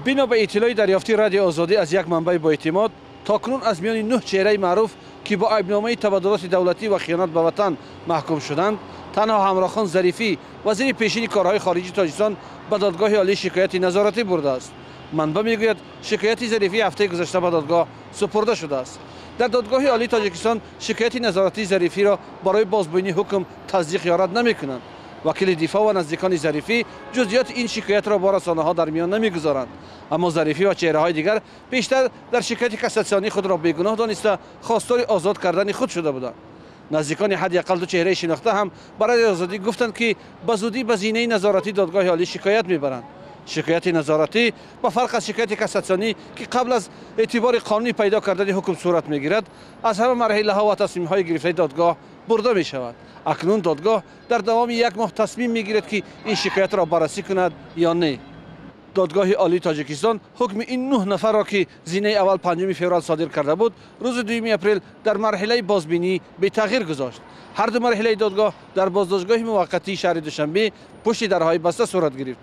Бино ба иттилои дарёфтии Радиои Озодӣ аз як манбаи боэътимод, то кунун аз миёни 9 чеҳраи маъруф, ки бо айбномаи табаддулоти давлатӣ ва хиёнат ба ватан маҳкум шуданд, танҳо Ҳамроҳхон Зарифӣ, вазири пешини корҳои хориҷии Тоҷикистон, ба Додгоҳи Олӣ шикояти назоратӣ бурдааст. Манбаъ мегӯяд, шикояти Зарифӣ ҳафтаи гузашта ба додгоҳ супурда шудааст. Дар Додгоҳи Олии Тоҷикистон шикояти назоратии Зарифиро барои бозбинии ҳукм тасдиқ ё рад намекунанд. Вакили дифоъ ва наздикони Зарифӣ ҷузъиёти ин шикоятро бо расонаҳо дар миён намегузоранд. Аммо Зарифӣ ва чеҳраҳои дигар бештар дар шикояти кассатсионии худро бегуноҳ дониста, хостори озод кардани худ шуда буданд. Наздикони ҳадди ақал 2 чеҳраи шинохта ҳам ба Радиои Озодӣ гуфтанд, ки ба зудӣ ба зинаи назоратии Додгоҳи Олӣ шикоят мебаранд. Шикояти назоратӣ ба фарқ аз шикояти кассатсионӣ, ки қабл аз эътибори қонунӣ пайдо кардани ҳукм сурат мегирад, аз ҳама марҳилаҳо ва тасмимҳои гирифтаи додгоҳ бурда мешавад. Акнун додгоҳ дар давоми 1 моҳ тасмим мегирад, ки ин шикоятро баррасӣ кунад ё не. Додгоҳи Олии Тоҷикистон ҳукми ин 9 нафарро, ки зинаи аввал 5 феврал содир карда буд, рӯзи 2 апрел дар марҳилаи бозбинӣ бетағйир гузошт. Ҳар ду марҳилаи додгоҳ дар боздоштгоҳи муваққатии шаҳри Душанбе пушти дарҳои баста сурат гирифт.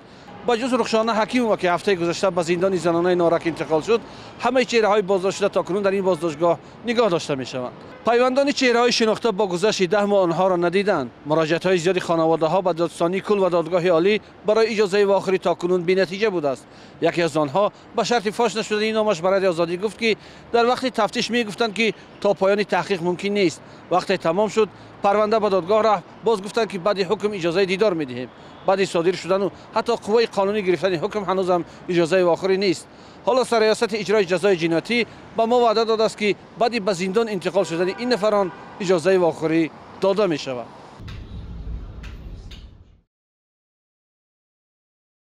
Ба ҷуз Рухшона Ҳакимова, ки ҳафтаи гузашта ба зиндони занонаи Норак интиқол шуд, ҳамаи чеҳраҳои боздоштшуда то кунун дар ин боздоштгоҳ нигоҳ дошта мешаванд. Пайвандони чеҳраҳои шинохта бо гузашти 10 моҳ онҳоро надиданд. Муроҷиатҳои зиёди хонаводаҳо ба додситонии кул ва Додгоҳи Олӣ барои иҷозаи вохӯрӣ то кунун бенатиҷа будааст. Яке аз онҳо ба шарти фош нашудани номаш ба Радиои Озодӣ гуфт, ки дар вақти тафтиш мегуфтанд, ки то поёни таҳқиқ мумкин нест. Вақте тамом шуд, парванда ба додгоҳ рафт, боз гуфтанд, ки баъди ҳукм иҷозаи дидор медиҳем. Баъди содир шудану ҳатто қувваи қонунӣ гирифтани ҳукм ҳанӯзам иҷозаи вохӯрӣ нест. Ҳоло Сарриёсати иҷрои ҷазои ҷиноятӣ ба мо ваъда додааст, ки баъди ба зиндон интиқол шудани ин нафарон иҷозаи вохӯрӣ дода мешавад.